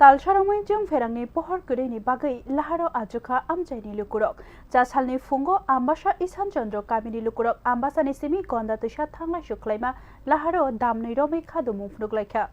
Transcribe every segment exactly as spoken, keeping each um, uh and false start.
Talsa romwi chwng pherangni pohor kwrwini bagwi laharo achukha amchaini lukurok. Cha salni phungo Ambasa Isan Chandra kamini lukurok Ambasani simi gonda twisa thanglai sukhlaima laharo damnwi romwi khadumung phunuk laikha.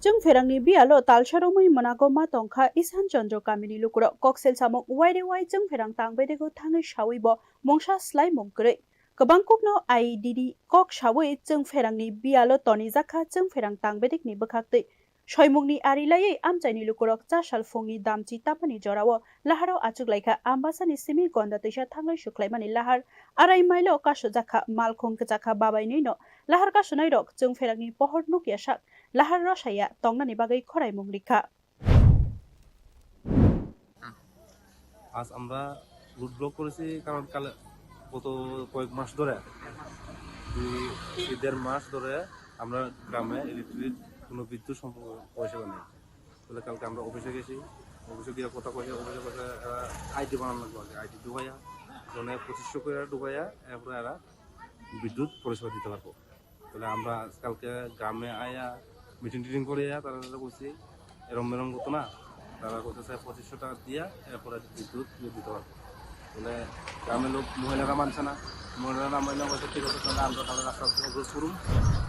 Chwng pherangni biyalo talsa romwi mwnago ma tongkha Isan Chandra kamini lukurok. Koksel samung waire wai chwng pherang tangbedego thangwi sawi bo mungsa slaimung kwrwi. Kwbang kokno I D D kok sawi chwng pherangni biyalo tonijakha chwng pherang tangbedekni bwkhaktwi. Soimungni ari laiwi amchaini lukurok cha sal phungni damchi tapmani jorao laharo achuk laikha Ambasani simi gonda twisa thanglai sukhlaimani lahar arai mailo kasojakha malkhung kwchakha babainwino lahar kasonairok chwng pherangni pohor nukya sak lahar rosaya tongnani bagwi khoraimung rikha. আজ আমরা road block করেছি, কারণ কাল গত কয়েক মাস ধরে, দুই দুই দেড় মাস ধরে আমরা গ্রামে ইলেকট্রিক কোনো বিদ্যুৎ সম্পর্ক পরিষেবা নেই। তাহলে কালকে আমরা অফিসে গেছি, অফিসে গিয়ে কথা কইছে, অফিসে কইছে আইডি বানানো লাগবে আগে, আইডি ঢুকাইয়া, মানে পঁচিশশো করে ঢুকাইয়া এরপরে এরা বিদ্যুৎ পরিষেবা দিতে পারবো। তাহলে আমরা কালকে গ্রামে আয়া মিটিং টিটিং করে আয়া তারা তারা বলছি এরম মেরম করতো না, তারা করতেছে পঁচিশশো টাকা দিয়া এরপরে বিদ্যুৎ বিল দিতে পারবো। তাহলে গ্রামের লোক মহিলারা মানছে না, মহিলারা না মানলে বলছে ঠিক আছে, তাহলে আমরা তাহলে রাস্তা অবরোধ করুন।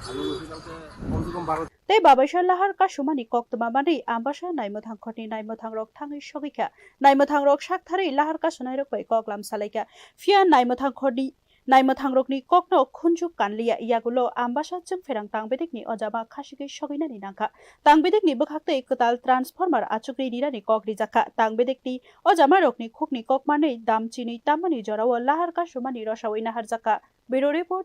আমি বলছি কালকে কমসে কম বারো Tei babaisa lahar kasumani koktwma manwi Ambasa naimwthang khorni naimwthangrok thangwi sogwi kha. Naimwthangrok sak tharwi lahar kasunairok bai koklam salaikha. Phiya naimwthang khorni naimwthangrokni kokno khunju kanliya, yagulo Ambasa chwng pherang tangbedekni ojama khasigwi sogwinani nangkha. Tangbedekni bwkhaktwi kwtal transformer achukri rirani kok rijakha. Tangbedekni ojamarokni khukni kok manwi damchinwi tammani jorao lahar kasumani rosawi naharjakha. Bureau Report,